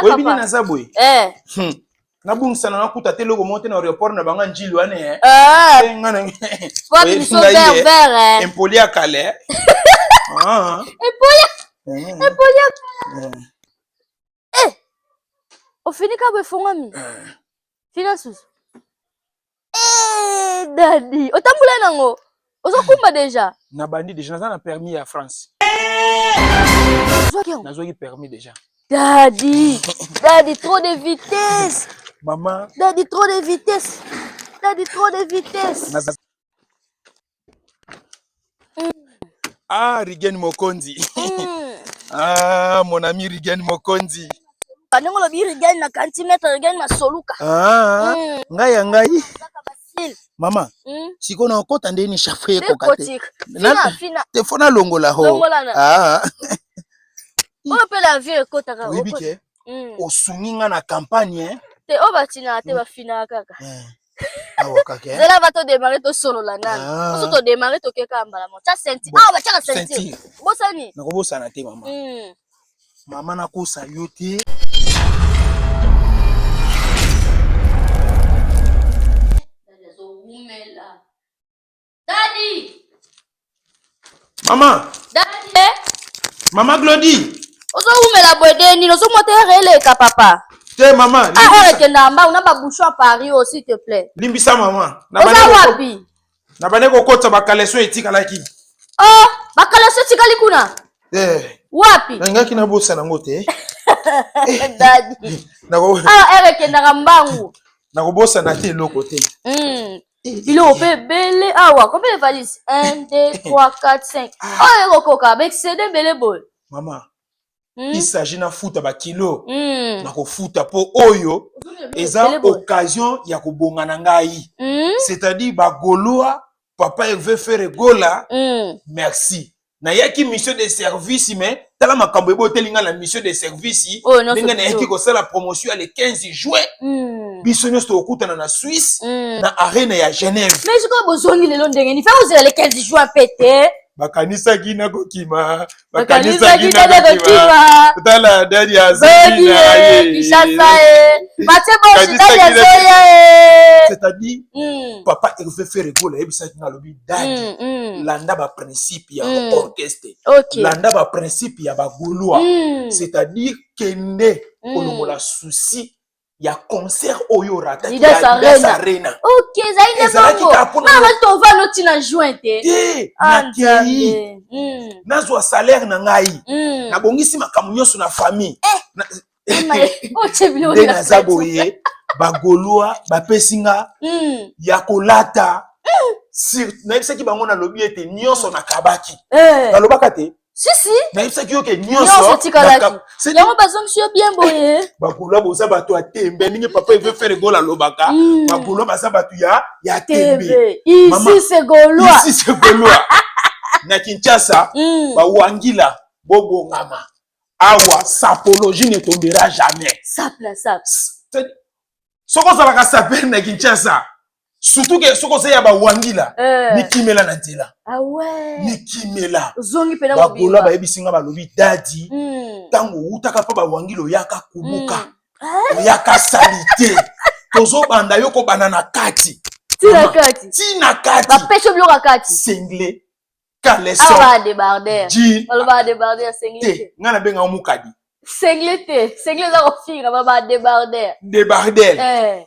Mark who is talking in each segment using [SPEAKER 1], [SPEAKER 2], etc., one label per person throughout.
[SPEAKER 1] Oyebi nini naza boye?
[SPEAKER 2] Eh.
[SPEAKER 1] Nabungisana nakuta te eloko moko te na aéroport na bango njili wana eh.
[SPEAKER 2] Ah.
[SPEAKER 1] Eh, nga na
[SPEAKER 2] Wapi biso vert vert eh.
[SPEAKER 1] Impoli ya kala eh. Ah.
[SPEAKER 2] Impoli.
[SPEAKER 1] Eh.
[SPEAKER 2] Impoli ya kala. Eh. Ofinika boye efongwami. Fina susu. Eh, daddy, otambola nango. Ozokumba deja.
[SPEAKER 1] Nabandi deja, naza na permis ya France.
[SPEAKER 2] Ozwaki yango?
[SPEAKER 1] Nazwaki permis deja.
[SPEAKER 2] Daddy, daddy, trop de vitesse.
[SPEAKER 1] Mama.
[SPEAKER 2] Daddy, trop de vitesse. Daddy, trop de vitesse.
[SPEAKER 1] Ah, Rigen Mokonzi. Ah, mon ami Rigen Mokonzi.
[SPEAKER 2] Ndenge olobi Rigen na kanti maître Rigen Masoluka.
[SPEAKER 1] Ah, ngai ya ngai. Mama, sikoyo nakokota nde ni chapeau ekoka te.
[SPEAKER 2] Fina, fina.
[SPEAKER 1] Te fo nalongola ho.
[SPEAKER 2] Longola na.
[SPEAKER 1] Ah.
[SPEAKER 2] Oyo mpe la vie ekotaka.
[SPEAKER 1] Oyebi ke osungi nga na campagne eh?
[SPEAKER 2] Te oyo batinaka te bafinaka kaka.
[SPEAKER 1] Eh. Awa kaka eh?
[SPEAKER 2] Zela va todémarrer tosolola nanu.
[SPEAKER 1] Ah.
[SPEAKER 2] Soso todémarrer tokeka mbala moko. Tia ceinture.
[SPEAKER 1] Bon.
[SPEAKER 2] Ah, batiaka ceinture.
[SPEAKER 1] Ceinture.
[SPEAKER 2] Bosani.
[SPEAKER 1] Nakobosana te mama. Mama nakosa yo te.
[SPEAKER 2] Daddy azowumela. Daddy!
[SPEAKER 1] Mama,
[SPEAKER 2] Daddy! Eh?
[SPEAKER 1] Mama Glody.
[SPEAKER 2] Ozowumela boye de nini? Ozomona te heure eleka papa.
[SPEAKER 1] Te mama.
[SPEAKER 2] Ah, heure ekendaka mbangu na ba bouchon à Paris oyo s'il te plaît.
[SPEAKER 1] Limbisa mama.
[SPEAKER 2] Oza wapi?
[SPEAKER 1] Na bande kokotisa bakaleso etikalaki.
[SPEAKER 2] Oh, bakaleso etikali kuna.
[SPEAKER 1] Eh.
[SPEAKER 2] Wapi?
[SPEAKER 1] Nalingaki nabosana yango te.
[SPEAKER 2] Daddy.
[SPEAKER 1] Nako
[SPEAKER 2] Ah, heure ekendaka mbangu.
[SPEAKER 1] nakobosana te eloko te.
[SPEAKER 2] Biloko mpe ebele awa. Combien de valises? 1, 2, 3, 4, 5. Oyo ekokoka, ba excédé ebele boye.
[SPEAKER 1] Mama, il s'agit nafuta bakilo. Nakofuta mpo oyo eza
[SPEAKER 2] Ebele boye.
[SPEAKER 1] occasion ya kobonga na ngai. C'est-à-dire bagoloa papa Hervé Ferre Gola, merci. Nayaki mission de service mais tala makambo eboteli nga na mission de service
[SPEAKER 2] Oyo nyonso
[SPEAKER 1] ndenge nayaki
[SPEAKER 2] biso.
[SPEAKER 1] kosala promotion ya le 15 juin. Biso nyonso tokokutana na Suisse na arena ya Genève.
[SPEAKER 2] Mais sikoyo bozongi lelo ndenge nini? Fa kozela le 15 juin mpe te.
[SPEAKER 1] Bakanisaki nakokima,
[SPEAKER 2] Bakanisaki nakokima.
[SPEAKER 1] Tala dadi
[SPEAKER 2] Zoki
[SPEAKER 1] azongi na
[SPEAKER 2] ye,
[SPEAKER 1] ye.
[SPEAKER 2] Kinshasa ye. Mathieu Boshi,
[SPEAKER 1] Kanisaki
[SPEAKER 2] dadi azoya ye.
[SPEAKER 1] C'est-à-dire papa Hervé Ferre Gola ayebisaki nga alobi dadi landa ba principe ya orchestre. Landa ba principe ya ba Gaulois. C'est-à-dire kende kolongola souci ya concert oyo rataki
[SPEAKER 2] Adidas
[SPEAKER 1] ya Adidas
[SPEAKER 2] Arena.
[SPEAKER 1] Arena.
[SPEAKER 2] Ok, ezali nde
[SPEAKER 1] Ezalaki
[SPEAKER 2] bongo.
[SPEAKER 1] kaka mpona
[SPEAKER 2] Nga bali tovanda otina juin te.
[SPEAKER 1] te
[SPEAKER 2] Ah,
[SPEAKER 1] nakei
[SPEAKER 2] Nzambe.
[SPEAKER 1] Nazwa salaire na ngai nabongisi makambo nyonso na famille
[SPEAKER 2] Otie biloko
[SPEAKER 1] nde
[SPEAKER 2] na
[SPEAKER 1] naza
[SPEAKER 2] kati.
[SPEAKER 1] boye bagolois bapesi nga ya kolata. Nayebisaki bango nalobi ete nyonso nakabaki
[SPEAKER 2] Eh.
[SPEAKER 1] nalobaka te
[SPEAKER 2] Si si.
[SPEAKER 1] nayebisaki yo ke
[SPEAKER 2] Nyonso
[SPEAKER 1] nyonso
[SPEAKER 2] etikalaki. Yango bazongisi yo bien boye.
[SPEAKER 1] Bagolois boza bato ya tembe ndenge papa Hervé Ferre Gola alobaka bagolois baza bato ya tembe.
[SPEAKER 2] Tembe. Ici
[SPEAKER 1] Mama.
[SPEAKER 2] c'est Gaulois.
[SPEAKER 1] Ici c'est Gaulois na Kinshasa bawangila bobongama awa sapologie ne tombera jamais.
[SPEAKER 2] Sap la sap.
[SPEAKER 1] Soki ozalaka sapeur na Kinshasa surtout ke soki oza ya bawangila
[SPEAKER 2] Eh.
[SPEAKER 1] mikimela na nzela
[SPEAKER 2] Ah ouais.
[SPEAKER 1] mikimela
[SPEAKER 2] Ozongi pena
[SPEAKER 1] bagola
[SPEAKER 2] mobimba.
[SPEAKER 1] bayebisi nga balobi dadi ntango outaka mpo bawangila oyaka kuluka oyaka salite tozobanda yo kobanda na kati
[SPEAKER 2] Tina
[SPEAKER 1] Mama,
[SPEAKER 2] kati.
[SPEAKER 1] tina kati
[SPEAKER 2] Bapesi yo biloko ya kati.
[SPEAKER 1] sengle
[SPEAKER 2] Awa
[SPEAKER 1] caleçon
[SPEAKER 2] ba débarder.
[SPEAKER 1] jean
[SPEAKER 2] Baloba débarder sengle
[SPEAKER 1] te
[SPEAKER 2] te.
[SPEAKER 1] ngai nabengaka mokadi
[SPEAKER 2] Sengle te. Sengle eza kofinga ba ba débarder.
[SPEAKER 1] débardel
[SPEAKER 2] Eh.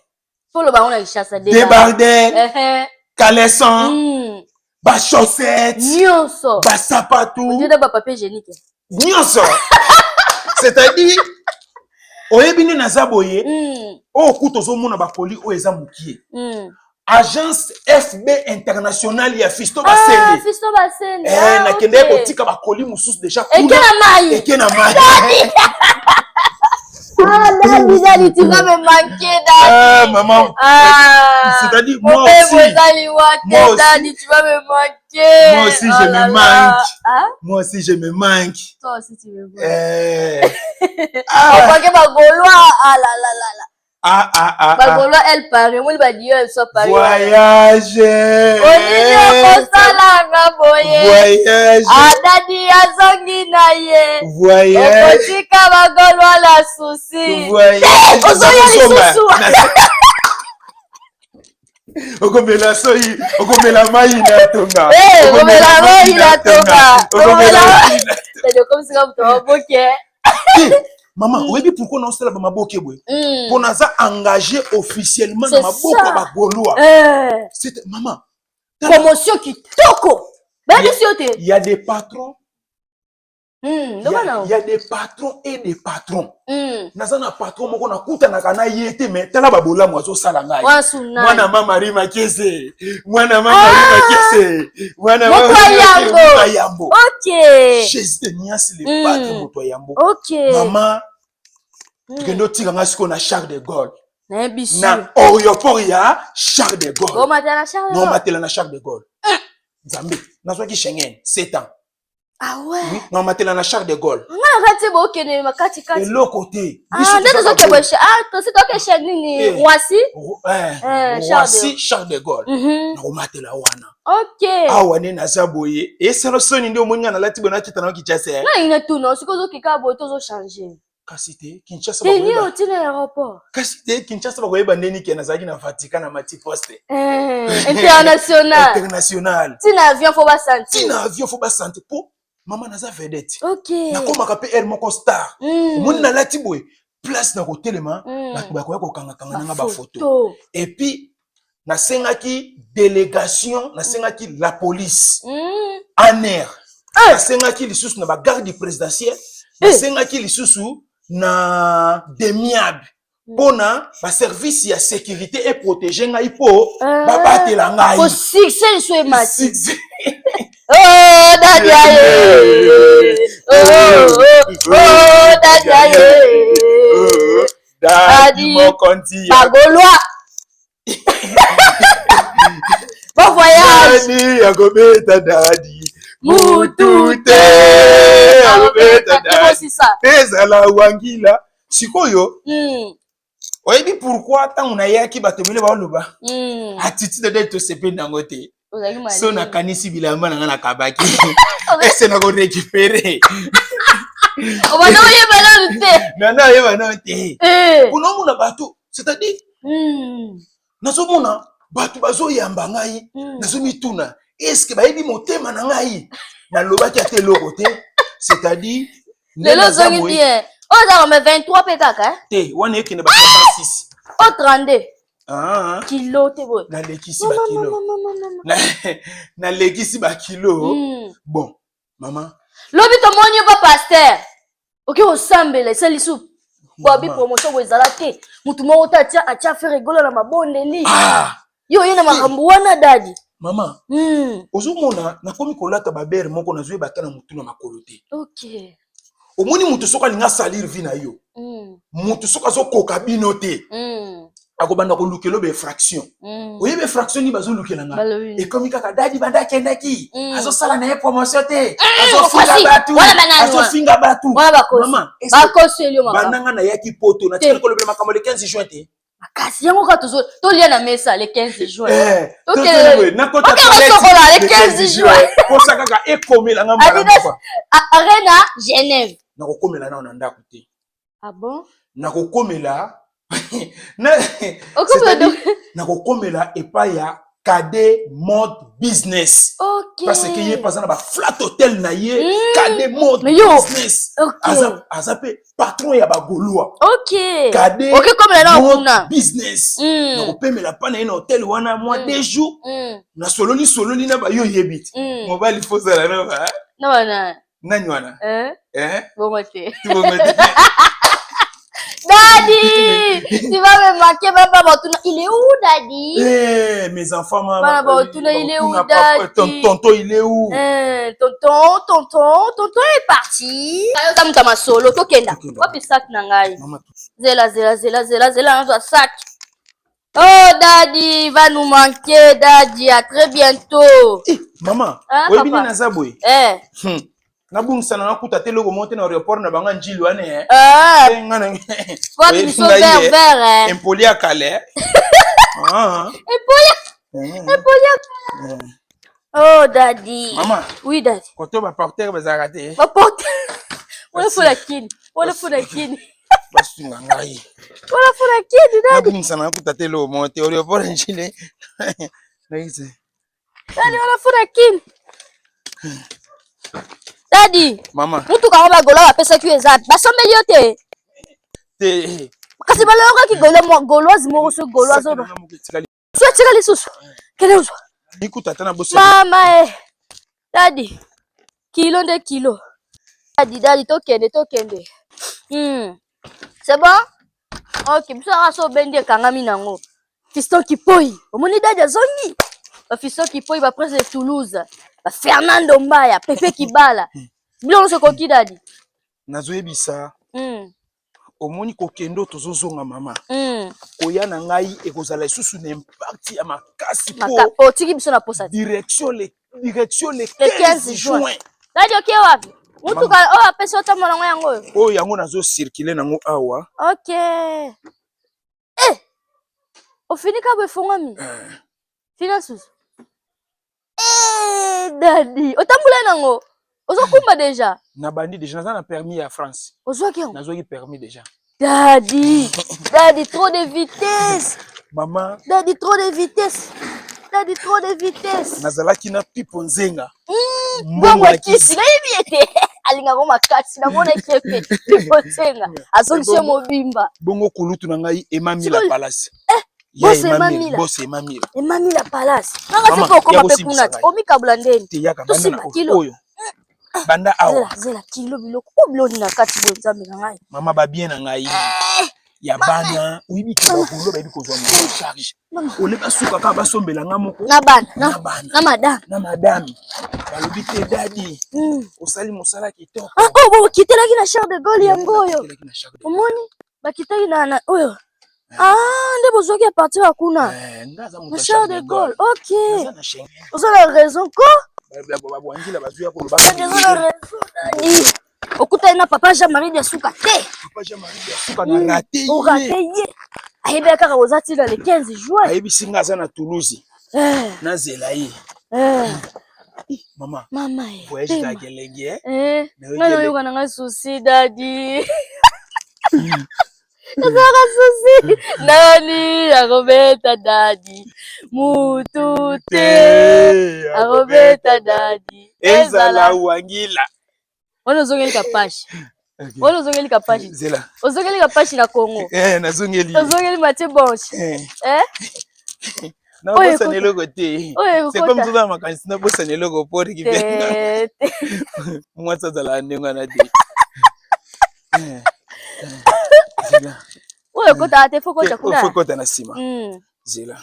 [SPEAKER 2] Faut loba ngo na Kinshasa
[SPEAKER 1] débardel
[SPEAKER 2] Eh eh.
[SPEAKER 1] caleçon bachaussette
[SPEAKER 2] Nyonso.
[SPEAKER 1] basapatu
[SPEAKER 2] Ondire ba papier hygiénique.
[SPEAKER 1] Nyonso c'est-à-dire oyebi nde naza boye oyo kuta ozomona bakoli oyo eza mokie agence FB international ya Fisto
[SPEAKER 2] Ah,
[SPEAKER 1] Basende
[SPEAKER 2] Fisto Basende.
[SPEAKER 1] Eh,
[SPEAKER 2] Ah,
[SPEAKER 1] nakendeki
[SPEAKER 2] ok.
[SPEAKER 1] kotika bakoli mosusu deja
[SPEAKER 2] Eke
[SPEAKER 1] kuna
[SPEAKER 2] na mai.
[SPEAKER 1] eke na mai.
[SPEAKER 2] Ah, Daddy, Daddy, tu vas me manquer, Daddy.
[SPEAKER 1] Ah, maman.
[SPEAKER 2] Ah.
[SPEAKER 1] C'est-à-dire, moi
[SPEAKER 2] Mon père,
[SPEAKER 1] aussi.
[SPEAKER 2] Bozali Wate,
[SPEAKER 1] Moi aussi.
[SPEAKER 2] Daddy, tu vas me manquer.
[SPEAKER 1] Moi aussi,
[SPEAKER 2] Oh
[SPEAKER 1] je me
[SPEAKER 2] là là.
[SPEAKER 1] manque.
[SPEAKER 2] Ah?
[SPEAKER 1] Moi aussi, je me manque.
[SPEAKER 2] Toi aussi, tu me manques.
[SPEAKER 1] Eh. Ah.
[SPEAKER 2] Omanque ba Gaulois. Ah là là là là.
[SPEAKER 1] Ah, ah, ah, ah.
[SPEAKER 2] Bagaulois El Paris, omoni badio ya biso Paris.
[SPEAKER 1] Voyage.
[SPEAKER 2] Onini okosalanga boye.
[SPEAKER 1] Voyage.
[SPEAKER 2] Adadi azongi na ye.
[SPEAKER 1] Voyage.
[SPEAKER 2] Okotika bagaulois na souci.
[SPEAKER 1] Voyage.
[SPEAKER 2] Ozoya lisusu.
[SPEAKER 1] Okomela soyi, okomela mai na tonga.
[SPEAKER 2] Eh, okomela mai na tonga.
[SPEAKER 1] Okomela.
[SPEAKER 2] Dadi okomisika moto maboke.
[SPEAKER 1] Mama, oyebi pourquoi naosala bamaboke boye? Mpo naza engagé officiellement na maboko ya bagaulois. Mama,
[SPEAKER 2] promotion kitoko bayebisi yo te.
[SPEAKER 1] Il y a des patrons. Il y a des patrons et des patrons. Naza na patron moko nakutanaka na ye te, mais tala babolamu azosala ngai. Mwana ma Marie Makese, mwana ma Marie Makese, mwana
[SPEAKER 2] ma
[SPEAKER 1] Yambo.
[SPEAKER 2] Ok.
[SPEAKER 1] Jésus de Nias le patron moto ya Yambo.
[SPEAKER 2] Ok.
[SPEAKER 1] Mama, tokende otika ngai sikoyo na Charles de Gaulle.
[SPEAKER 2] Nayebisi.
[SPEAKER 1] Na aéroport ya Charles de Gaulle.
[SPEAKER 2] Omatela na Charles de Gaulle.
[SPEAKER 1] Nomatela na Charles de Gaulle. Nzambe, nazwaki Schengen 7 ans.
[SPEAKER 2] Ah ouais.
[SPEAKER 1] Oui, nomatela na Charles de Gaulle.
[SPEAKER 2] Nga na kati bokende makati kati.
[SPEAKER 1] Eloko te.
[SPEAKER 2] Ah, nde tozoke boye. Ah, tosi toke nini? Roissy?
[SPEAKER 1] Roissy Charles de Gaulle. Nakomatela wana.
[SPEAKER 2] Ok.
[SPEAKER 1] Awa ne naza boye. Esalo soni nde omoni nga nalati boye nakita na Kinshasa.
[SPEAKER 2] Nga ina tuna, sikoyo ozokika boye tozo changer.
[SPEAKER 1] Kasi te, Kinshasa
[SPEAKER 2] Teni otina aéroport.
[SPEAKER 1] Kasi te, Kinshasa bakoyeba ndeni ke nazalaki na Vatican na mati poste.
[SPEAKER 2] International.
[SPEAKER 1] International.
[SPEAKER 2] Tina avion faut basentir.
[SPEAKER 1] Tina avion faut basentir po mama naza vedette.
[SPEAKER 2] Ok.
[SPEAKER 1] Nakomaka mpe aire moko star. Omoni nalati boye place na kotelema, bato bakoya kokangakanga nanga bafoto. Et puis nasengaki délégation, nasengaki la police ANR, nasengaki lisusu na bagarde présidentielle, nasengaki lisusu na DEMIAP mpona baservice ya sécurité eprotéger ngai mpo babatela ngai.
[SPEAKER 2] Po succès liso emati. Oh, dadi aye. Oh, oh, oh, dadi aye.
[SPEAKER 1] Dadi mokonzi.
[SPEAKER 2] Bagaulois. Bon voyage.
[SPEAKER 1] Dadi akobeta dadi.
[SPEAKER 2] Mutu
[SPEAKER 1] te akobeta dadi.
[SPEAKER 2] Ezala
[SPEAKER 1] ezala wangila sikoyo. Oyebi pourquoi ntango nayaki bato ebele baoloba attitude nde tosepeli nango te? So nakanisi bilamba na nga nakabaki ese nakorécupérer.
[SPEAKER 2] Obanda oyeba nanu te.
[SPEAKER 1] Nana oyeba nanu te. Mpona omona bato, c'est-à-dire nazomona bato bazoyamba ngai, nazomituna est-ce bayebi motema na ngai? Nalobaki ata eloko te, c'est-à-dire
[SPEAKER 2] Lelo ozongi bien. Oyo eza kome 23 mpe kaka?
[SPEAKER 1] Te, wana ekende ba 66.
[SPEAKER 2] O 32 kilo te boye.
[SPEAKER 1] Nalekisi bakilo, nalekisi bakilo. Bon, mama.
[SPEAKER 2] Lobi tomoni yo pa pasteur, oke kosambela, esali su babi promotion boye ezala te. Motu moko te atia Ferre Gola na mabondeli. Yo oye na makambo wana, dadi.
[SPEAKER 1] Mama, ozomona nakomi kolata babere moko, nazoyeba ata na motu na makolo te. Omoni motu soki alingi asalir vie na yo, motu soki azokoka bino te, akobanda kolukela ba infraction. Oyebi infraction nini bazolukela nga? Ekomi kaka dadi banda akendaki, azosala na ye promotion te, azofinga bato, azofinga bato. Mama, bandanga nayaki poto, natikali kolobela makambo le 15 juin te.
[SPEAKER 2] Makasi yango kaka tolia na mesa le 15 juin.
[SPEAKER 1] Sokola
[SPEAKER 2] le 15 juin.
[SPEAKER 1] Posa kaka ekomelanga mbala.
[SPEAKER 2] Arena Genève.
[SPEAKER 1] Nakokomela nao na ndako te.
[SPEAKER 2] Ah bon?
[SPEAKER 1] Nakokomela, nakokomela epai ya Kade Mode Business. Parce que ye mpe aza na baflat hotel na ye. Kade Mode Business aza mpe patron ya bagaulois. Kade Mode Business, nakopemela mpa na ye na hotel wana mwa 2 jours. Nasololi sololi na bayo, oyebi te mobali fozala na ba nani wana.
[SPEAKER 2] Bongo te. Daddy, tu vas me manquer, papa. Il est où, Daddy?
[SPEAKER 1] Eh, mes enfants,
[SPEAKER 2] maman. Il est où, Daddy?
[SPEAKER 1] Tonton, il est où?
[SPEAKER 2] Eh, tonton, tonton, tonton est parti. Ayo, solo, tokenda. Wapi sac na ngai? Zela, zela, zela, zela, zela, nazwa sac. Oh, Daddy, va nous manquer, Daddy. À très bientôt.
[SPEAKER 1] Eh, maman, oyebi nini naza boye?
[SPEAKER 2] Eh.
[SPEAKER 1] Nabungisa na nakuta te eloko moko te na aéroport na bango Ndjili wana eh.
[SPEAKER 2] Ah.
[SPEAKER 1] Eh, nga na
[SPEAKER 2] Wapi biso vert vert eh.
[SPEAKER 1] Impoli ya kala eh. Ah.
[SPEAKER 2] Impoli. Impoli ya kala. Oh daddy.
[SPEAKER 1] Maman.
[SPEAKER 2] Oui daddy.
[SPEAKER 1] Koto ba porteur bazalaka te.
[SPEAKER 2] Ba porteur. Wala fula kini. Wala fula kini.
[SPEAKER 1] Basunga ngai.
[SPEAKER 2] Wala fula kini daddy.
[SPEAKER 1] Nabungisa na nakuta te eloko moko te aéroport ya Ndjili. Naise.
[SPEAKER 2] Daddy wala fula kini. Daddy.
[SPEAKER 1] Mama.
[SPEAKER 2] Mutuka yango bagola bapesaki yo eza basombeli yo te.
[SPEAKER 1] Te.
[SPEAKER 2] Kasi balongaki gauloise moko soki gauloise oyo. So etikali lisusu. Kende ozwa.
[SPEAKER 1] Nikuta ata na boso.
[SPEAKER 2] Mama eh. Daddy. Kilo nde kilo. Daddy, daddy tokende tokende. C'est bon? Ok, biso kaka so obendi ekangami nango. Fiston Kipoi, omoni daddy azongi. Ba Fiston Kipoi, ba Prince de Toulouse, ba Fernando Mbaya, Pepe Kibala. Biloko nyonso ekoki daddy.
[SPEAKER 1] Nazoyebisa. Omoni kokende oyo tozozonga mama. Koya na ngai ekozala lisusu na impact ya makasi po
[SPEAKER 2] otiki biso na posa.
[SPEAKER 1] Direction le 15 juin.
[SPEAKER 2] Daddy oke wapi? Mutuka oyo apesi otambola nango yango oyo.
[SPEAKER 1] Oyo yango nazo circuler nango awa.
[SPEAKER 2] Ok. Eh! Ofinika boye efongwami. Fina susu. Eh, daddy, otambola nango. Ozokumba déjà.
[SPEAKER 1] Nabandi déjà, naza na permis ya France.
[SPEAKER 2] Ozwaki yango?
[SPEAKER 1] Nazwaki permis déjà.
[SPEAKER 2] Daddy, daddy, trop de vitesse.
[SPEAKER 1] Mama.
[SPEAKER 2] Daddy, trop de vitesse. Daddy, trop de vitesse.
[SPEAKER 1] Nazalaki na pipo nzenga.
[SPEAKER 2] Mbongo ya kisi, nayebi ete alingaka makasi, namonaki ete pipo nzenga azongisi yo mobimba.
[SPEAKER 1] Bongo kulutu na ngai Emamila Palace.
[SPEAKER 2] Boss Emamila.
[SPEAKER 1] Boss Emamila.
[SPEAKER 2] Emamila Palace. Nanga se ko koma pe kuna ti. Omikabula ndeni. Tosimba kilo.
[SPEAKER 1] Oyo. Banda awa.
[SPEAKER 2] Zela, zela kilo biloko. O biloko na kati boye Nzambe na ngai.
[SPEAKER 1] Mama ba bien na ngai. Ya bana, oyebi ke bagolo bayebi kozwa moto charge. Ole basuka kaka basombela nga moko.
[SPEAKER 2] Na bana, na bana. Na madame.
[SPEAKER 1] Na madame. Balobi te daddy. Osali mosala kitoko.
[SPEAKER 2] Ah, oh, bo kitelaki na Charles de Gaulle yango oyo. Omoni bakitaki na oyo. Ah, nde bozwaki à partir ya kuna. Na Charles de Gaulle. OK. Oza na raison ko?
[SPEAKER 1] Babwangila bazwi ya koloba.
[SPEAKER 2] Oza na raison daddy. Okutani na papa Jean-Marie Diasuka te.
[SPEAKER 1] Papa Jean-Marie Diasuka na raté ye.
[SPEAKER 2] Oraté ye. Ayebi kaka oza tina le 15 juin.
[SPEAKER 1] Ayebisi nga aza na Toulouse. Nazela ye. Mama.
[SPEAKER 2] Mama.
[SPEAKER 1] Voyage ezalaka elengi eh.
[SPEAKER 2] Nga nayoka na nga souci daddy. Nazalaka souci. Nani akobeta daddy? Mutu te akobeta daddy.
[SPEAKER 1] Ezala wangila.
[SPEAKER 2] Wana ozongeli kapashi. Wana ozongeli kapashi.
[SPEAKER 1] Zela.
[SPEAKER 2] Ozongeli kapashi na Congo.
[SPEAKER 1] Nazongeli.
[SPEAKER 2] Ozongeli Mathieu Bonche.
[SPEAKER 1] Nabosana eloko te. C'est comme toza na makanisi nabosana eloko po récupérer. Mwasi azalaka ndenge wana te. Zela.
[SPEAKER 2] Oyo ekotaka te, faut kota kuna.
[SPEAKER 1] Faut kota na nsima. Zela.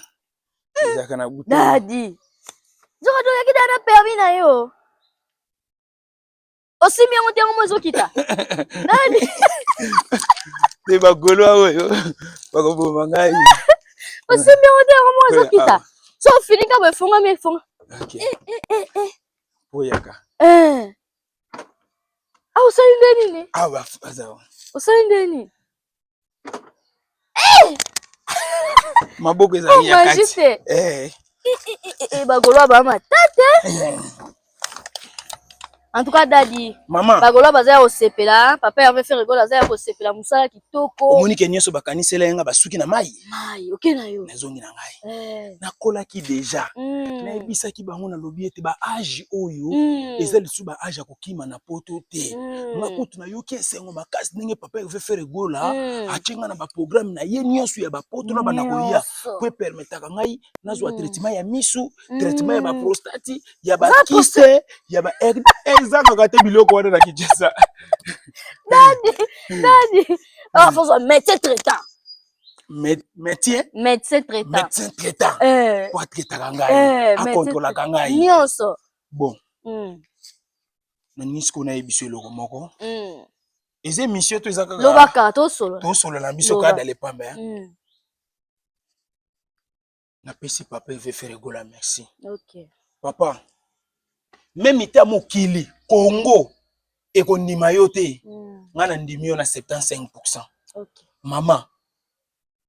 [SPEAKER 1] Ezalaka na butu.
[SPEAKER 2] Daddy. Nzoka toyaki da na permis na yo. Osimbi yango te yango mo ezokita. Nani?
[SPEAKER 1] Te bagolo oyo bakoboma ngai.
[SPEAKER 2] Osimbi yango te yango mo ezokita. So ofinika boye efongami efonga.
[SPEAKER 1] Ok. Oyaka.
[SPEAKER 2] Ah, osali nde nini?
[SPEAKER 1] Awa aza.
[SPEAKER 2] Osali nde nini?
[SPEAKER 1] Maboko ezali ya kati.
[SPEAKER 2] Bagolo ba matata. En tout cas daddy,
[SPEAKER 1] mama,
[SPEAKER 2] bagolo baza ya kosepela, papa Hervé Ferre Gola aza ya kosepela mosala kitoko.
[SPEAKER 1] Omoni ke nyonso bakanisela ye nga basuki na mai.
[SPEAKER 2] Mai, oke na yo.
[SPEAKER 1] Nazongi na ngai. Nakolaki déjà. Nayebisaki bango nalobi ete ba age oyo eza lisusu ba age ya kokima na poto te. Nga kutu nayoki esengo makasi ndenge papa Hervé Ferre Gola atie nga na ba programme na ye nyonso ya ba poto na banda koya po epermetaka ngai nazwa traitement ya misu, traitement ya ba prostate, ya ba kyste, ya ba hernie. Ezangaka te biloko wana na Kinshasa.
[SPEAKER 2] Daddy, daddy. Ah, faut soit médecin traitant.
[SPEAKER 1] Médecin?
[SPEAKER 2] Médecin traitant.
[SPEAKER 1] Médecin traitant. Po atraitaka ngai, akontrolaka ngai.
[SPEAKER 2] Nyonso.
[SPEAKER 1] Bon. Nalingi sikoyo nayebi biso eloko moko. Eza émission to eza kaka.
[SPEAKER 2] Lobaka tosolola.
[SPEAKER 1] Tosolola na biso kaka dans les pamba. Napesi papa Hervé Ferre Gola merci.
[SPEAKER 2] Ok.
[SPEAKER 1] Papa, même ita mokili Congo. Ekondima yo te. Nga na ndimi yo na 75%.
[SPEAKER 2] Okay.
[SPEAKER 1] Mama,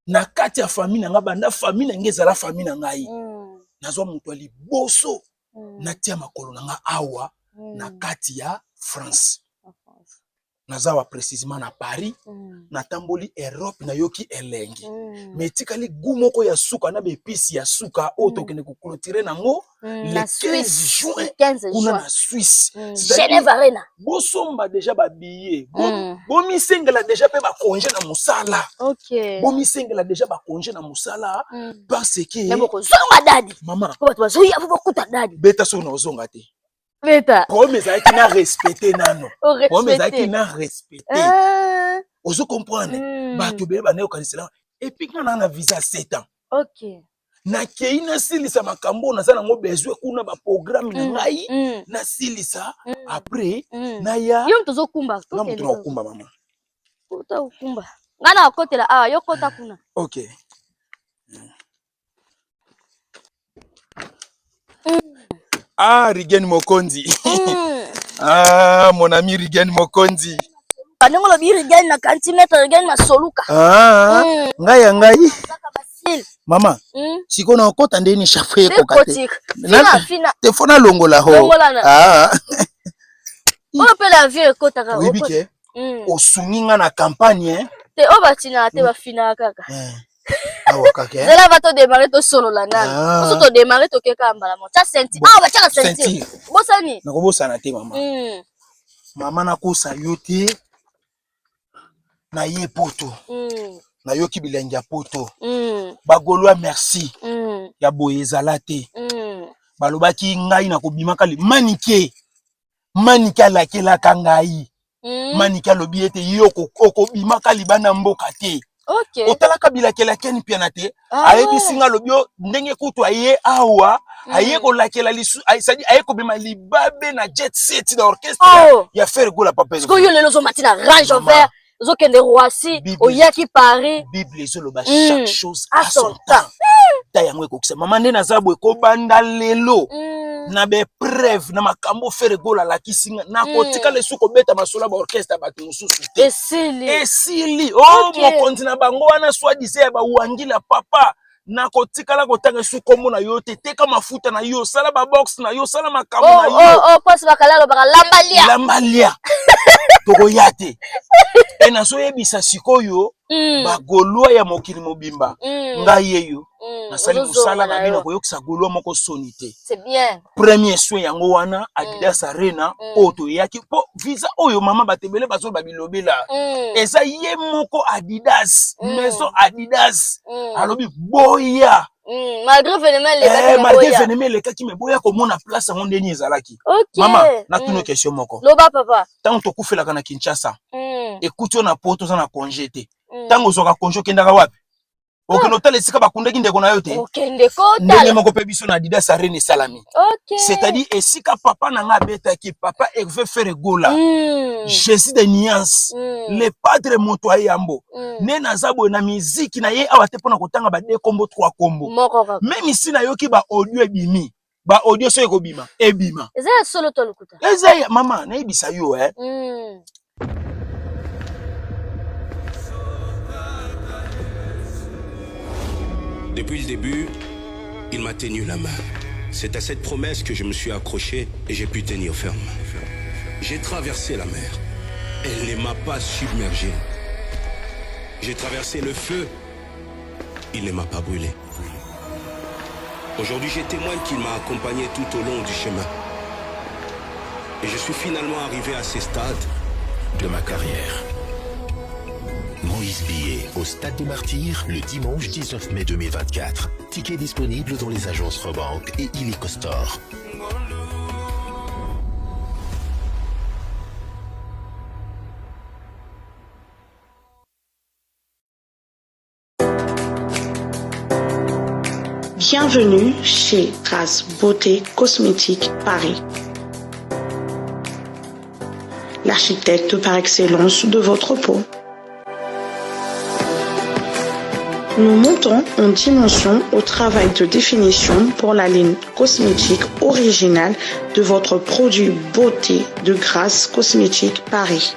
[SPEAKER 1] na kati ya famille na nga, banda famille na nga ezala famille na ngai, nazwa moto ya liboso natia makolo na nga awa na kati ya France. Naza wa précisément na Paris. Natamboli Europe, nayoki elengi, mais etikali goût moko ya suka na baépices ya suka oyo tokende koclôturer nango le
[SPEAKER 2] Na
[SPEAKER 1] 15
[SPEAKER 2] Suisse.
[SPEAKER 1] juin
[SPEAKER 2] 15
[SPEAKER 1] kuna
[SPEAKER 2] juin.
[SPEAKER 1] na Suisse. C'est-à-dire,
[SPEAKER 2] Genève Arena.
[SPEAKER 1] bosomba déjà babillets, bomisengela déjà mpe bacongé na mosala. Bomisengela déjà bacongé na mosala parce que
[SPEAKER 2] Mais bokozonga, dadi.
[SPEAKER 1] Mama.
[SPEAKER 2] Po bato bazoya po bakuta dadi.
[SPEAKER 1] Beta soki na ozonga te.
[SPEAKER 2] Beta.
[SPEAKER 1] Problème ezalaki na respecte nano, problème ezalaki
[SPEAKER 2] Orespecte.
[SPEAKER 1] na respecte. Ozo comprendre? Bato ebele bandeki kokanisela. Et puis nga na visa ya 7 ans. Nakei, nasilisa makambo oyo naza nango besoin kuna, baprogramme na ngai, nasilisa, après naya.
[SPEAKER 2] Yo moto ozokumba.
[SPEAKER 1] Nga moto na kokumba, mama.
[SPEAKER 2] Okumba, ngai na kokotela awa, yo kota kuna.
[SPEAKER 1] Ok. Ah, Rigen Mokonzi. Ah, mon ami Rigen Mokonzi.
[SPEAKER 2] Ndenge olobi Rigen, na kanti maître Rigen Masoluka.
[SPEAKER 1] Ah, ngai ya ngai.
[SPEAKER 2] Kaka basile.
[SPEAKER 1] Mama, sikoyo na okota ndeni chapeau ekoka te.
[SPEAKER 2] Ekotika fina fina.
[SPEAKER 1] Te fo nalongola ho.
[SPEAKER 2] Longolana.
[SPEAKER 1] Ah.
[SPEAKER 2] Oyo mpe la vie ekotaka.
[SPEAKER 1] Oyebi ke osungi nga na campagne, eh?
[SPEAKER 2] Te, oyo batinaka te, bafinaka kaka.
[SPEAKER 1] Eh. Awa kaka, eh?
[SPEAKER 2] Zela, va todémarrer, tosolola nanu.
[SPEAKER 1] Ah.
[SPEAKER 2] Oso todémarrer, tokeka mbala mo tia ceinture.
[SPEAKER 1] Bon.
[SPEAKER 2] Awa batiaka ceinture.
[SPEAKER 1] Ceinture.
[SPEAKER 2] Bosani.
[SPEAKER 1] Nakobosana te, mama. Mama, nakosa yo te, naye poto, nayoki bilengi ya poto. Bagaulois, merci. Ya boye ezala te. Balobaki ngai nakobimaka manike manike alakelaka ngai. Manike alobi ete yo okobimaka libanda mboka te. Otalaka bilakelakeni piana te. Ayebisi nga, alobi yo ndenge kutu aye awa, aye kolakela lisu, c'est-à-dire aye kobima libabe na jet set na orchestre ya Ferre Gola, papa.
[SPEAKER 2] Sikoyo yo lelo ozomati na Range
[SPEAKER 1] Mama.
[SPEAKER 2] Rover, ozokende Roissy. Oyaki Paris.
[SPEAKER 1] Bible ezoloba chaque chose
[SPEAKER 2] À
[SPEAKER 1] à son
[SPEAKER 2] son
[SPEAKER 1] temps. Ta yango ekokisa, mama. Nde naza boye, kobanda lelo, na bapreuve na makambo Ferre Gola alakisi nga, nakotikala esu kobeta masolo ya baorchestre ya bato mosusu te.
[SPEAKER 2] Esili.
[SPEAKER 1] Esili o. Mokonzi na bango wana, soi-disant ya bawangila, papa, nakotikala kotanga esu kombo na yo te. Teka mafuta na yo, sala babox na yo, sala makambo na yo.
[SPEAKER 2] Oh, mpasi bakala alobaka lamba lia.
[SPEAKER 1] Lamba lia, tokoya te. E nazoyebisa sikoyo bagaulois ya mokili mobimba, ngai yeyo nasali
[SPEAKER 2] Ozozonga
[SPEAKER 1] mosala na
[SPEAKER 2] na
[SPEAKER 1] bino
[SPEAKER 2] yo.
[SPEAKER 1] koyokisa gaulois moko soni te.
[SPEAKER 2] C'est bien.
[SPEAKER 1] Premier soin yango wana, Adidas Arena oyo toyaki mpo visa oyo, mama, bato ebele bazoloba bilobela. Eza ye moko Adidas, maison Adidas alobi boya.
[SPEAKER 2] Malgré événement elekaki,
[SPEAKER 1] Eh,
[SPEAKER 2] mais
[SPEAKER 1] malgré
[SPEAKER 2] boya.
[SPEAKER 1] événement elekaki, mais boya komona place yango ndeni ezalaki. Mama, natuna question moko.
[SPEAKER 2] Loba, papa.
[SPEAKER 1] Ntango tokufelaka na Kinshasa, ekuti oyo na poto, oza na congé te. Ntango ozwaka congé, okendaka wapi? Okende otala esika bakundaki ndeko na yo te?
[SPEAKER 2] Okende
[SPEAKER 1] Ndenge
[SPEAKER 2] kotala.
[SPEAKER 1] moko mpe biso na Adidas Arena esalami, c'est-à-dire esika papa na nga abetaki, papa Hervé Ferre Gola, Jésus de nuance, le padre, moto ayambo. Nde naza boye na miziki na ye awa te mpona kotanga bade kombo, trois kombo.
[SPEAKER 2] Moko kaka.
[SPEAKER 1] Même si nayoki baaudio ebimi, baaudio soki ekobima, ebima.
[SPEAKER 2] Eza ya solo to lokuta?
[SPEAKER 1] Eza ya mama, nayebisa yo, eh.
[SPEAKER 3] Depuis le début, il m'a tenu la main. C'est à cette promesse que je me suis accroché et j'ai pu tenir ferme. J'ai traversé la mer. Elle ne m'a pas submergé. J'ai traversé le feu. Il ne m'a pas brûlé. Aujourd'hui, je témoigne qu'il m'a accompagné tout au long du chemin. Et je suis finalement arrivé à ce stade
[SPEAKER 4] de ma carrière. Moïse Billet au Stade des Martyrs le dimanche 19 mai 2024. Ticket disponible dans les agences Rawbank et Illico Store.
[SPEAKER 5] Bienvenue chez Trace Beauté Cosmétique Paris. L'architecte par excellence de votre peau. Nous montons en dimension au travail de définition pour la ligne cosmétique originale de votre produit beauté de Grasse Cosmétique Paris.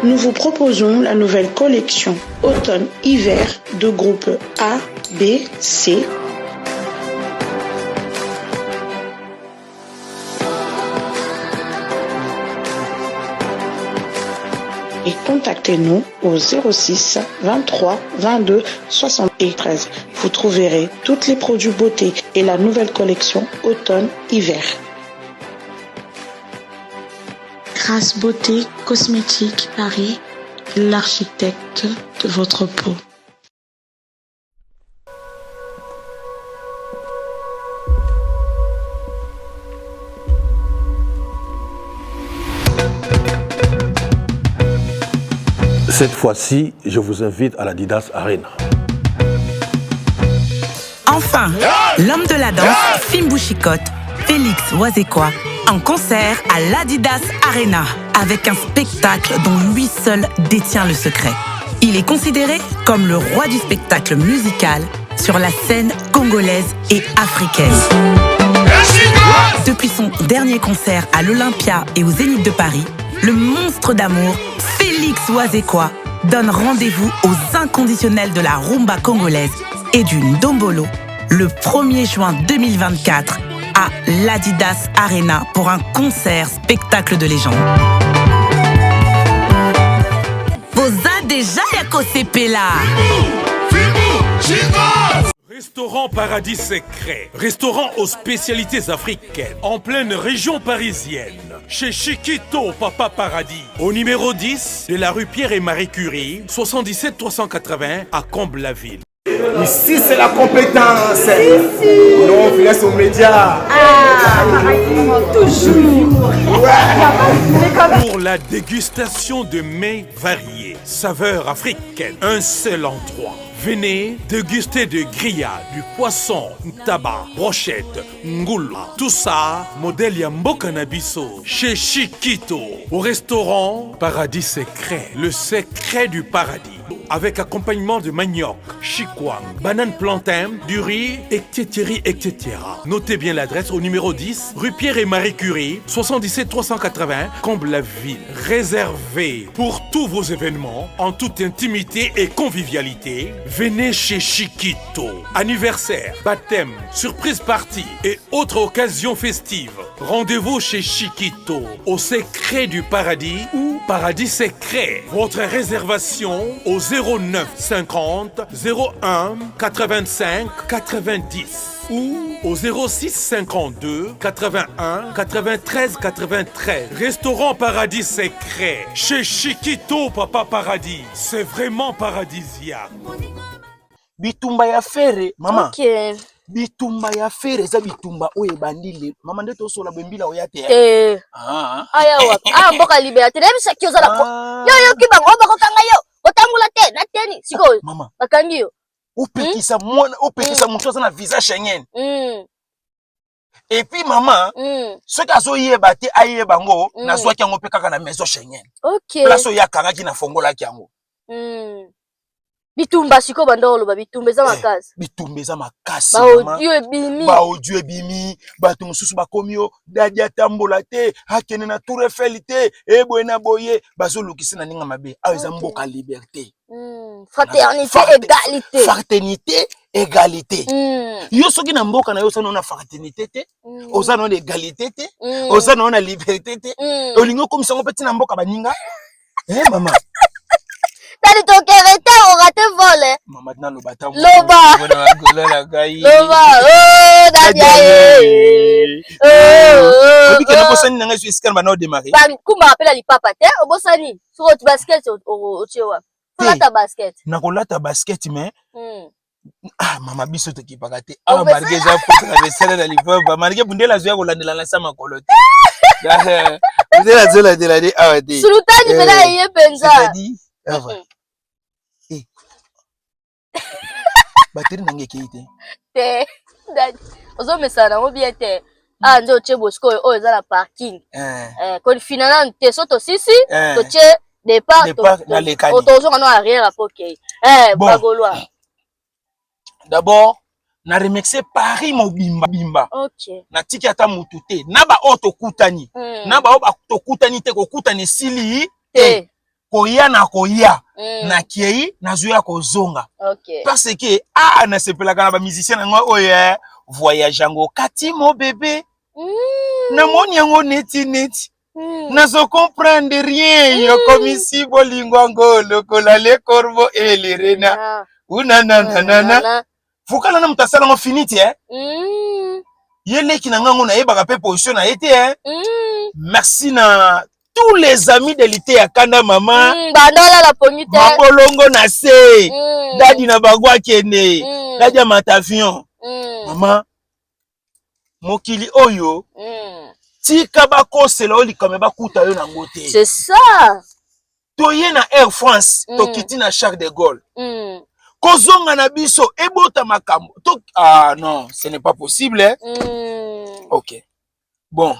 [SPEAKER 5] Nous vous proposons la nouvelle collection automne-hiver de groupe A, B, C. Et contactez-nous au 06 23 22 73. Vous trouverez tous les produits beauté et la nouvelle collection automne-hiver. Grâce Beauté Cosmétique Paris, l'architecte de votre peau.
[SPEAKER 6] Cette fois-ci, je vous invite à l'Adidas Arena.
[SPEAKER 7] Enfin, l'homme de la danse, Fimbu Chicotte, Félix Wazekwa, en concert à l'Adidas Arena, avec un spectacle dont lui seul détient le secret. Il est considéré comme le roi du spectacle musical sur la scène congolaise et africaine. Depuis son dernier concert à l'Olympia et au Zénith de Paris, le monstre d'amour, Félix Wazekwa, donne rendez-vous aux inconditionnels de la rumba congolaise et du ndombolo le 1er juin 2024 à l'Adidas Arena pour un concert spectacle de légende. Boza déjà ya kosepela.
[SPEAKER 8] Restaurant Paradis Secret, restaurant aux spécialités africaines, en pleine région parisienne, chez Chiquito Papa Paradis, au numéro 10 de la rue Pierre et Marie Curie, 77 380 à Comble-la-Ville.
[SPEAKER 9] Ici, c'est la compétence. Ici. Nous, on laisse aux médias.
[SPEAKER 10] Ah, toujours.
[SPEAKER 8] Ouais. Pour la dégustation de mets variés, saveurs africaines, un seul endroit. Venez déguster de grillades, du poisson, tabac, brochette, ngoula. Tout ça, modèle ya mboka na biso, chez Chiquito, au restaurant Paradis Secret, le secret du paradis. Avec accompagnement de manioc, chikwang, banane plantain, du riz, etc., etc. Notez bien l'adresse au numéro 10, rue Pierre et Marie Curie, 77 380, Comble-la-Ville. Réservé pour tous vos événements, en toute intimité et convivialité. Venez chez Chiquito. Anniversaire, baptême, surprise party et autres occasions festives. Rendez-vous chez Chiquito, au secret du paradis ou paradis secret. Votre réservation au 09 50 01 85 90 ou au 06 52 81 93 93. Restaurant Paradis Secret, chez Chiquito Papa Paradis. C'est vraiment paradisiaque.
[SPEAKER 1] Bitumba ya Ferre, mama.
[SPEAKER 2] Okay.
[SPEAKER 1] Bitumba ya Ferre eza bitumba oyo ebandi lelo. Mama nde tosola boye mbila oya te.
[SPEAKER 2] Te.
[SPEAKER 1] Ah.
[SPEAKER 2] Aya wapi? Ah mboka liberté. Nayebisaki oza na
[SPEAKER 1] ah.
[SPEAKER 2] Yo yoki bango bakokanga yo. Otambola te na teni sikoyo.
[SPEAKER 1] Mama.
[SPEAKER 2] Bakangi yo.
[SPEAKER 1] Opekisa mwana, opekisa moto aza na visa Schengen. Et puis mama, soki azoyeba te ayeba yango, nazwaki yango mpe kaka na maison Schengen.
[SPEAKER 2] Okay.
[SPEAKER 1] Place oyo akangaki na fongolaki yango.
[SPEAKER 2] Bitumba sikoyo banda oloba bitumba eza makasi.
[SPEAKER 1] Bitumba eza makasi.
[SPEAKER 2] Ba audio ebimi.
[SPEAKER 1] Ba audio ebimi, bato mosusu bakomi yo dadi atambola te, akende na Tour Eiffel te, eboye na boye, bazolukisa na ndenge mabe. Awa eza mboka liberté.
[SPEAKER 2] Fraternité, égalité.
[SPEAKER 1] Fraternité, égalité. Yo soki na mboka na yo oza na fraternité te, oza na égalité te, oza na liberté te, olingi okomisa yango mpe ti na mboka baninga. Eh mama.
[SPEAKER 2] Tali tokere te orate vol.
[SPEAKER 1] Mama naloba ta
[SPEAKER 2] Loba. Loba. Oh Nadia eh. Oh.
[SPEAKER 1] Oyebi ke nabosani na ngai so esika na bana odémarrer.
[SPEAKER 2] Ba kumba apela lipapa te obosani. Soko basket otie wapi? Kolata basket.
[SPEAKER 1] Nakolata basket mais ah mama biso tokipaka te. Ah malgré eza posa na besala na lipapa, malgré bundela azoya kolandela na sa makolo te. Bundela azolandela nde awa te.
[SPEAKER 2] Sultani pena ye penza.
[SPEAKER 1] C'est-à-dire, awa. Eh. Batterie na ngai ekei te.
[SPEAKER 2] Te. Ozomesana nango bien te. Ah nde otie bosiko oyo eza na parking. Konfina nanu te so tosisi totie. Départ,
[SPEAKER 1] Départ, nalekani.
[SPEAKER 2] Tozonga no arrière apo okei. Eh,
[SPEAKER 1] Bon.
[SPEAKER 2] Bagolois.
[SPEAKER 1] D'abord na remercier Paris mobimba bimba. Natiki ata mutu te na baoyo tokutani, na baoyo tokutani te, kokutana esili te, koya na koya, nakei nazoya kozonga. Parce que ah, nasepelaka na bamusicien na ngai oyo, eh, voyage yango kati mo bebe, namoni yango neti neti nazo comprendre rien. Yokomisi bolingo yango lokola le corbeau et le renard. Unanananana fokala na moto asalango finiti, eh? Ye leki na ngango nayebaka mpe position na ye te, eh? Merci na tous les amis de lite ya kanda mama.
[SPEAKER 2] Banda olala pongi te.
[SPEAKER 1] Mabolongo na se. Dadi na bango akende. Dadi amata avion. Mama, mokili oyo, tika bakosela oyo likambo bakuta yo nango te.
[SPEAKER 2] C'est ça.
[SPEAKER 1] Toye na Air France, tokiti na Charles de Gaulle. Kozonga na biso ebota makambo to... Ah non, ce n'est pas possible, eh? Ok, bon.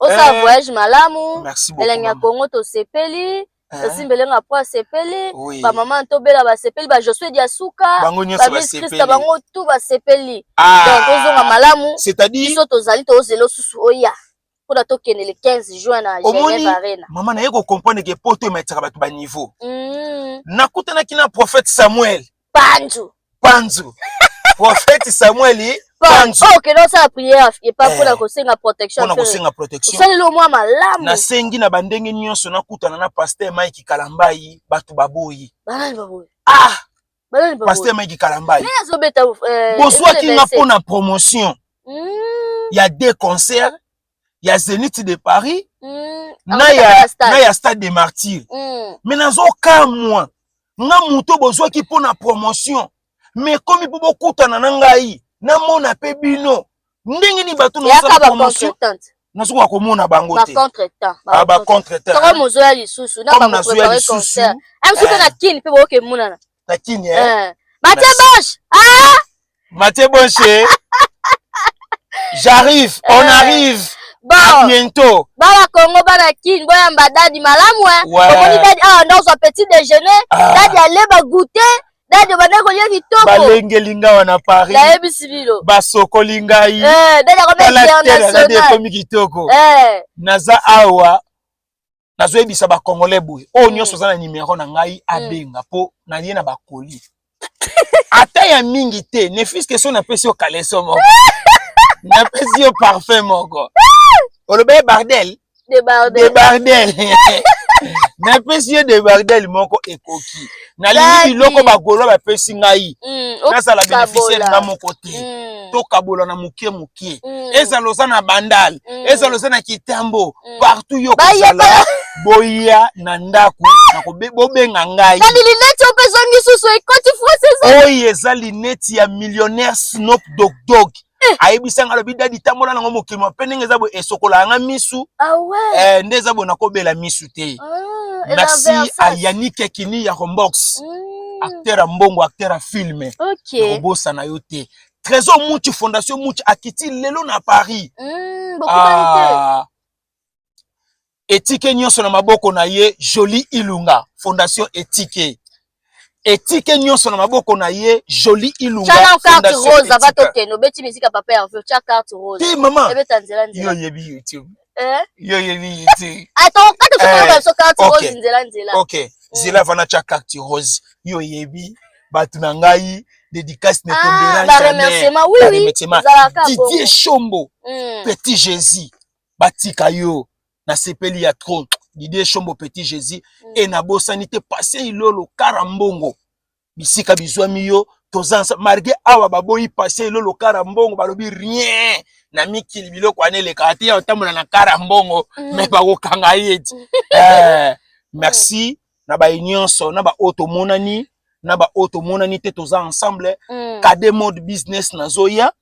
[SPEAKER 2] Osala voyage malamu.
[SPEAKER 1] Merci beaucoup,
[SPEAKER 2] Elengi ya
[SPEAKER 1] mama.
[SPEAKER 2] Kongo, tosepeli.
[SPEAKER 1] Hein?
[SPEAKER 2] Tosimbelenga po asepeli.
[SPEAKER 1] Oui.
[SPEAKER 2] Bamama tobela basepeli, bajosue Diasuka,
[SPEAKER 1] Bango nyonso
[SPEAKER 2] bamis
[SPEAKER 1] basepeli.
[SPEAKER 2] Krista, bango tu basepeli.
[SPEAKER 1] Ah.
[SPEAKER 2] Donc ozonga malamu.
[SPEAKER 1] C'est-à-dire
[SPEAKER 2] Biso tozali tozela osusu oya mpona tokende le 15 juin na
[SPEAKER 1] omoni
[SPEAKER 2] Genève Arena.
[SPEAKER 1] Mama, naye kocomprendre ke poto ematisaka bato baniveau. Nakutanaki na prophète Samuel.
[SPEAKER 2] Panzu.
[SPEAKER 1] Panzu, prophète Samuel Panzu.
[SPEAKER 2] Oyo okende osala prière epa mpona
[SPEAKER 1] Eh.
[SPEAKER 2] kosenga protection.
[SPEAKER 1] Mpona kosenga protection.
[SPEAKER 2] Osaleli omwa malamu.
[SPEAKER 1] Nasengi na bandenge nyonso nakutana na pasteur Mike Kalambai, bato baboyi.
[SPEAKER 2] Banani baboyi?
[SPEAKER 1] Ah.
[SPEAKER 2] Banani baboyi?
[SPEAKER 1] Pasteur Mike Kalambai.
[SPEAKER 2] Nani azobeta
[SPEAKER 1] Bozwaki nga
[SPEAKER 2] ezobeta
[SPEAKER 1] mpona promotion ya deux concerts ya Zénith de Paris na ya, na ya Stade de Martyr. Me nazokamwa nga moto bozwaki mpona promotion, me ekomi mpo bokutana na ngai, namona mpe bino ndenge nini bato
[SPEAKER 2] Yaka
[SPEAKER 1] nasala promotion,
[SPEAKER 2] bacontretemps.
[SPEAKER 1] nazokoka komona bango te.
[SPEAKER 2] Bacontretemps.
[SPEAKER 1] Ah, bacontretemps.
[SPEAKER 2] Soko mozoya lisusu na
[SPEAKER 1] Comme nazoya
[SPEAKER 2] bakoprépare
[SPEAKER 1] lisusu,
[SPEAKER 2] concert amsu mpe na Kini mpe boyoka emonana.
[SPEAKER 1] Na Kini, eh?
[SPEAKER 2] Eh. Mathieu
[SPEAKER 1] Merci.
[SPEAKER 2] Boche, ah.
[SPEAKER 1] Mathieu Bonche, j'arrive, on arrive.
[SPEAKER 2] Bon.
[SPEAKER 1] À bientôt.
[SPEAKER 2] Bana Congo, bana Kini, boyamba dadi malamu, eh.
[SPEAKER 1] Ouais.
[SPEAKER 2] Omoni dadi awa ndozwa petit déjeuner.
[SPEAKER 1] Ah.
[SPEAKER 2] Dadi aleba goûter, dadi obanda kolia kitoko.
[SPEAKER 1] Balengeli nga wana Paris.
[SPEAKER 2] Nayebisi bino.
[SPEAKER 1] Basokoli ngai.
[SPEAKER 2] Eh, dadi akomi
[SPEAKER 1] Tala te, dadi
[SPEAKER 2] international.
[SPEAKER 1] ekomi kitoko.
[SPEAKER 2] Eh.
[SPEAKER 1] Naza awa, nazoyebisa bacongolais boye, oyo nyonso oza na nimero na ngai abenga mpo naye na bakoli ata ya mingi te, ne fût-ce que so napesi yo caleçon moko, napesi yo parfum moko, oloba ye bardel.
[SPEAKER 2] Débardel.
[SPEAKER 1] Débardel, napesi yo débardel moko ekoki. Nalingi
[SPEAKER 2] Dadi.
[SPEAKER 1] biloko bagolo bapesi ngai, nazala
[SPEAKER 2] okabola.
[SPEAKER 1] bénéficiaire nga moko te. Tokabola na moke moke. Ezala oza na Bandal, ezala oza na Kitambo, partout yo
[SPEAKER 2] Baya,
[SPEAKER 1] kozala, boya na ndako, bobenga ngai.
[SPEAKER 2] Dadi, lineti oyo mpe ezongi susu, ekoti français.
[SPEAKER 1] Oyo eza lineti ya millionnaire Snoop Dogg Dogg. Ayebisanga, alobi: "Dadi, tambola nango mokili mpe ndenge eza boye, esokolaka nga misu."
[SPEAKER 2] Ah ouais.
[SPEAKER 1] Eh, nde eza boye, nakobela misu te.
[SPEAKER 2] Ah, eza
[SPEAKER 1] Merci à
[SPEAKER 2] Versace.
[SPEAKER 1] Yannick Ekini ya Rombox, acteur ya mbongo, acteur ya film. Nakobosana yo te. Trésor Muchi, Fondation Muchi, akiti lelo na Paris.
[SPEAKER 2] Bokutani te.
[SPEAKER 1] Ah, etike nyonso na maboko na ye. Joli Ilunga, Fondation Etike, etike nyonso na maboko na ye, Joli Ilunga.
[SPEAKER 2] Tya carte
[SPEAKER 1] Fondation
[SPEAKER 2] rose ava
[SPEAKER 1] Etike.
[SPEAKER 2] tokende. Obeti misika papa Herve, tya carte rose.
[SPEAKER 1] Te, mama.
[SPEAKER 2] Ebeta nzela
[SPEAKER 1] Yo
[SPEAKER 2] nzela.
[SPEAKER 1] oyebi YouTube.
[SPEAKER 2] Eh?
[SPEAKER 1] Yo oyebi YouTube.
[SPEAKER 2] Attends, kata
[SPEAKER 1] Eh,
[SPEAKER 2] soki biso carte
[SPEAKER 1] ok.
[SPEAKER 2] rose nzela nzela.
[SPEAKER 1] Ok, zela vana, tya carte rose. Yo oyebi bato na ngai, dédicace ne
[SPEAKER 2] Ah,
[SPEAKER 1] tombera
[SPEAKER 2] ba
[SPEAKER 1] jamais.
[SPEAKER 2] remerciement, oui,
[SPEAKER 1] Ba
[SPEAKER 2] oui.
[SPEAKER 1] remerciement.
[SPEAKER 2] Ezalaka
[SPEAKER 1] Didier
[SPEAKER 2] bongo.
[SPEAKER 1] Chombo, Petit Jésus, batika yo, nasepeli ya trop. Didier Chombo, Petit Jésus. E nabosani te Patient Ilolo Kara Mbongo, bisika bizwami yo, toza ensemble. Malgré awa baboyi Patient Ilolo Kara Mbongo, balobi rien na mikili, biloko wana elekaka te ya otambola na Kara Mbongo, me bakokanga ye ti. Eh, merci na baye nyonso, na baoyo tomonani, na baoyo tomonani te, toza ensemble. Kade Mode Business, nazoya.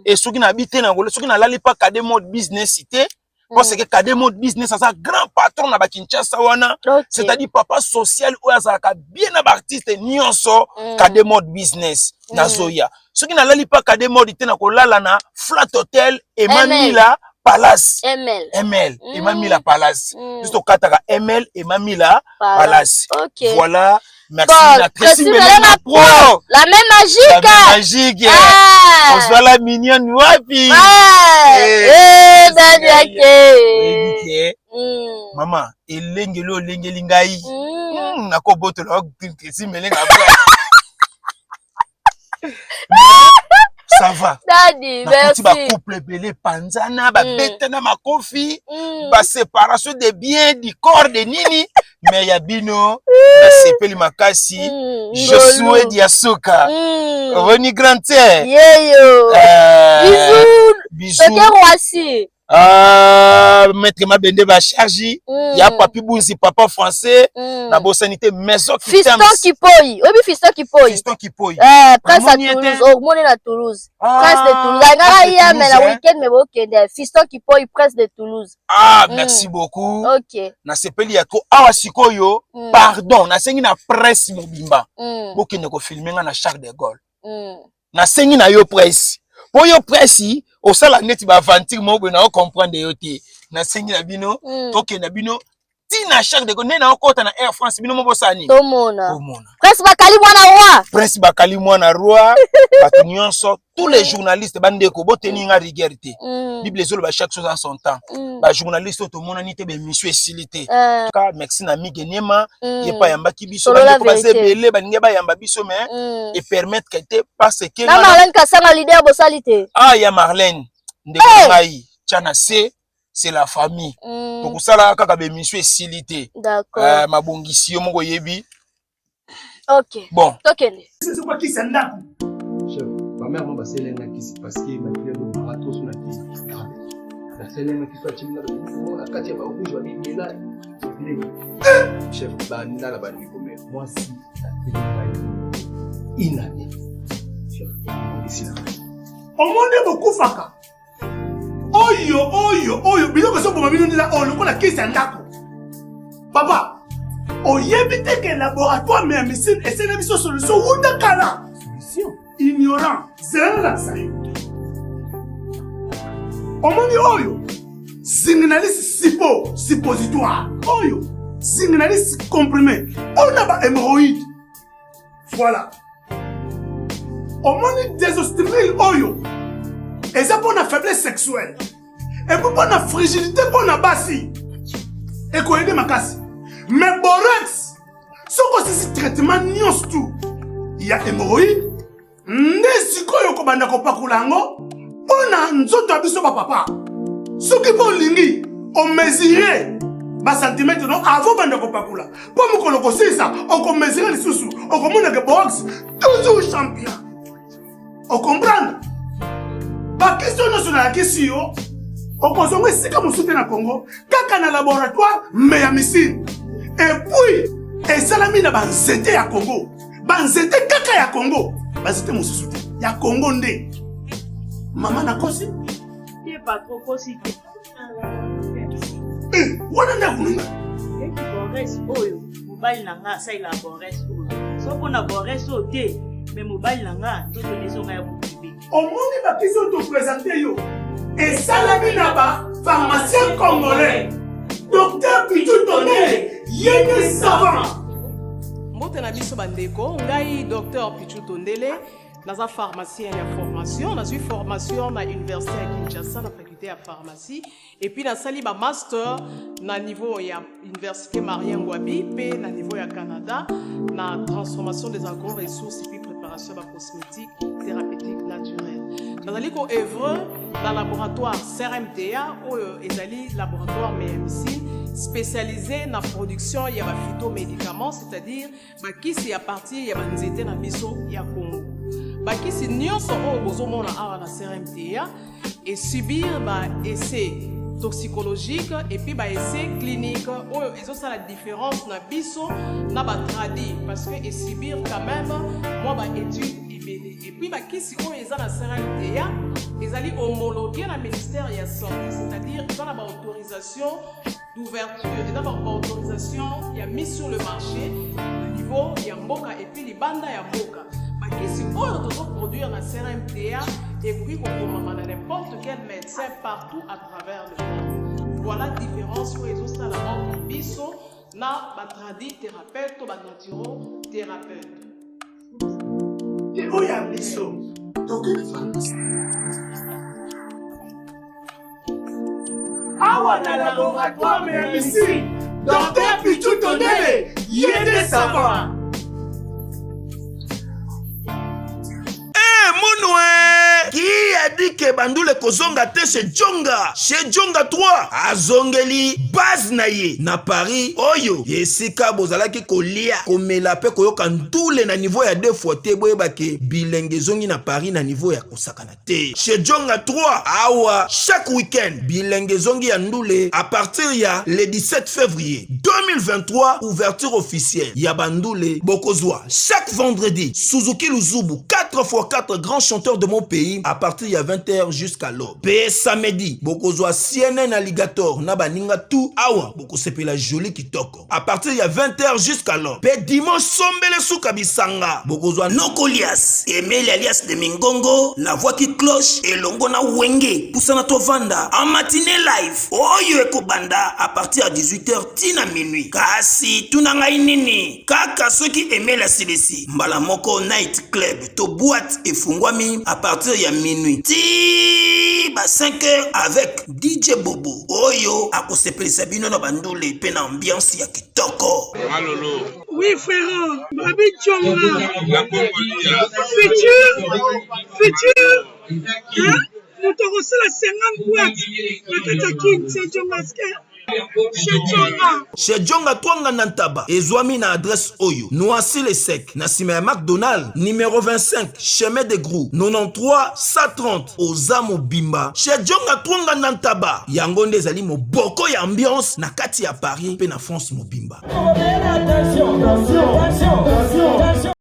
[SPEAKER 1] E soki nabi te, soki nalali pa Kade Mode Business te, parce que Kade Mode Business aza grand patron na bakinshasa wana, c'est-à-dire papa social oyo azalaka bien na baartiste nyonso. Kade Mode Business, nazoya. Soki nalali pa Kade Mode te, nakolala na Flat Hotel Emamila. Palace.
[SPEAKER 2] ML.
[SPEAKER 1] ML. Emamila Palace. Biso tokataka ML Emamila Palace.
[SPEAKER 2] Ok.
[SPEAKER 1] Voilà. Merci
[SPEAKER 2] Bon,
[SPEAKER 1] na Tracy
[SPEAKER 2] Tracy
[SPEAKER 1] Melenga
[SPEAKER 2] Melenga
[SPEAKER 1] Pro.
[SPEAKER 2] La main magique.
[SPEAKER 1] La main magique.
[SPEAKER 2] Ah.
[SPEAKER 1] Ozwala mignonne wapi?
[SPEAKER 2] Ah.
[SPEAKER 1] Eh,
[SPEAKER 2] Eh, Dadi Ake.
[SPEAKER 1] Oyebi ke mama elengeli olengeli ngai nakobotola Tracy Melenga Pro. Ça va.
[SPEAKER 2] Daddy,
[SPEAKER 1] Nakuti
[SPEAKER 2] merci.
[SPEAKER 1] bacouple ebele epanzana, babetana makofi, baséparation de biens du corps de nini, mais ya bino nasepeli makasi. Je
[SPEAKER 2] ngolu.
[SPEAKER 1] souhaite ya suka roni grand terre.
[SPEAKER 2] Yeyo. Bisous.
[SPEAKER 1] Bisous.
[SPEAKER 2] Toke Roissy.
[SPEAKER 1] Ah, maître Mabende ba charge ya Papi Bunzi papa français nabosani te maison.
[SPEAKER 2] Fiston Kipoi. Oyebi Fiston Kipoi?
[SPEAKER 1] Fiston Kipoi.
[SPEAKER 2] Eh, prince à
[SPEAKER 1] Namoni ye te.
[SPEAKER 2] Toulouse. Omoni na Toulouse.
[SPEAKER 1] Ah,
[SPEAKER 2] Prince de Toulouse. Alingaka
[SPEAKER 1] Prince de
[SPEAKER 2] ye mais na
[SPEAKER 1] Toulouse, hein.
[SPEAKER 2] week-end mais bokende. Fiston Kipoi, prince de Toulouse.
[SPEAKER 1] Ah, merci beaucoup.
[SPEAKER 2] Ok.
[SPEAKER 1] Nasepeli ya ko awa sikoyo. Pardon, nasengi na presse mobimba bokende kofilme nga na Charles de Gaulle. Nasengi na yo presse, mpo yo presse osala neti baaventure moko boye, na ocomprendre yo te. Nasengi na bino tokende na bino ntina Charles de Gaulle nde naokɔta na Air France, bino mo bosala nini?
[SPEAKER 2] Tomona.
[SPEAKER 1] Bomona.
[SPEAKER 2] Prince Bakali mwana roi.
[SPEAKER 1] Prince Bakali mwana roi. Bato nyonso, tous les journalistes, bandeko, boteni nga rigueur te. Bible ezoloba chaque chose en son temps. Bajournaliste oyo tomonani te, baémission esili te. Ka merci na Mige Niema. Ye mpe ayambaki biso.
[SPEAKER 2] Solola
[SPEAKER 1] Bandeko baza
[SPEAKER 2] vérité.
[SPEAKER 1] ebele balingi bayamba biso, mais epermettre te parce que
[SPEAKER 2] Na
[SPEAKER 1] nga na-
[SPEAKER 2] Marlène Kasanga leader bosali te.
[SPEAKER 1] Ah, ya Marlène, ndeko
[SPEAKER 2] Hey!
[SPEAKER 1] na ngai, tya na se, c'est la famille. Tokosala kaka baémission esili te.
[SPEAKER 2] D'accord.
[SPEAKER 1] Mabongisi yo moko oyebi.
[SPEAKER 2] Ok.
[SPEAKER 1] Bon.
[SPEAKER 2] Tokende.
[SPEAKER 9] Kisi ya ndako.
[SPEAKER 11] Chef, bamare mo basalenga kisi parce que makila ebomaka toso na kisi. Basalenga kisi, atimina mo na kati ya barouge, babimela bilenge. Chef, banda na bandeko, me mwasi atelengai inane. Chef, esila.
[SPEAKER 9] Omoni bokufaka oyo oyo oyo biloko ezoboma bino ndela oyo lokola kisi ya ndako. Papa, oyebi te ke laboratoire Meamisine esene biso solution wuta kala? Solution ignorant, zela nalakisa yo. Omoni oyo Zinginalis sipo suppositoire, oyo Zinginalis comprimé mpona ba hémorroïde. Voilà, omoni désostimile oyo eza mpona faiblesse sexuelle et puis mpona frigidité, mpona basi ekoyede makasi. Mais borax, soki osisi traitement nyonso tu ya hémorroïde, nde sikoyo okobanda kopakola yango mpo na nzoto ya biso bapapa. Soki mpo olingi omesure bacentimètre no avant banda kopakola, mpo mokolo kosilisa okomesure lisusu, okomona ke borax toujours champion. Ocomprendre? Bakisi oyo nyonso nayakisi yo, okozonga esika mosusu te na Congo, kaka na laboratoire Meyamisine. Et puis esalami na banzete ya Congo, banzete kaka ya Congo, banzete mosusu te, ya Congo nde. Mama, nakosi?
[SPEAKER 12] Te, patron, kosi te.
[SPEAKER 9] Eh, wana nde akoninga.
[SPEAKER 12] Eki borax oyo, mobali na nga asalelaka borax oyo. So mpona borax oyo te, me mobali na nga nzoto ezonga ya bobebe.
[SPEAKER 9] Omoni bakisi oyo toprésente yo esalami na bapharmacien congolais, docteur Pichu Tonele, ye nde savant.
[SPEAKER 13] Mbote na biso bandeko. Ngai docteur Pichu Tondele, naza pharmacien ya formation. Nazwi formation na université ya Kinshasa na faculté ya pharmacie, et puis nasali bamaster na niveau ya université Marien Ngouabi mpe na niveau ya Canada na transformation des agro-ressources et puis préparation ya bacosmétique thérapeutique naturelle. Nazali koœuvre na laboratoire CRMTA oyo ezali laboratoire Meyamisine spécialisé na production ya baphytomédicaments, c'est-à-dire bakisi ya partir ya banzete na biso ya Congo. Bakisi nyonso oyo bozomona awa na CRMTA esubir ba essai toxicologique et puis ba essai clinique oyo ezosala différence na biso na batradi, parce que esubir quand même mwa baétude ebele. Et puis bakisi oyo eza na CRMTA ezali homologué na ministère ya santé, c'est-à-dire eza na baautorisation d'ouverture, eza baautorisation ya mise sur le marché na niveau ya mboka et puis libanda ya mboka. Bakisi oyo tozo produire na CRMTA ekoki kokomama na n'importe quel médecin partout à travers le monde. Voilà différence oyo ezosala entre biso na ba tradi thérapeute to ba naturo thérapeute.
[SPEAKER 9] Te oyo ya biso tokende pharmacie. Awa na laboratoire ya misi Docteur Pichu Tondele ye nde savant.
[SPEAKER 14] Eh, munwe qui a dit que bandule kozonga te chez Djonga chez Djonga 3 azongeli base na ye na Paris oyo esika bozalaki kolia komela pe koyoka ndule na niveau ya deux fois te boyeba ke bilenge ezongi na Paris na niveau ya kosakana te chez Djonga 3 awa chaque week-end bilenge ezongi ya ndule à partir ya le 17 février 2023 ouverture officielle ya bandule bokozwa chaque vendredi Suzuki Luzubu 4 x 4 grands chanteurs de mon pays à partir ya 20h jusqu'à l'aube pe samedi bokozwa CNN Alligator na baninga tout awa bokosepela joli kitoko à partir ya 20h jusqu'à l'aube pe dimanche sombele suka bisanga bokozwa nokolias emeli alias de mingongo la voix qui cloche elongo na wenge pusana tovanda en matinée live oyo ekobanda à partir ya 18h ti na minuit kasi tuna ngai nini kaka soki emeli asilisi mbala moko night club to boîte efungwami à partir ya minuit ti ba 5 heures avec DJ Bobo oyo akosepelisa bino na bandule mpe na ambiance ya kitoko.
[SPEAKER 15] Malolo.
[SPEAKER 10] Oui frère, Babi Djonga. Futur, futur, hein? Moto akosala 50 boîte na kati ya kin, c'est Djonga
[SPEAKER 14] Chez Djonga Twanga na Ntaba ezwami na adresse oyo Noisy le Sec na nsima ya McDonald numéro 25 chemin de Grou 93 130 oza mobimba Chez Djonga Twanga na Ntaba yango nde ezali moboko ya ambiance na kati ya Paris mpe na France mobimba.
[SPEAKER 16] Attention, attention, attention, attention.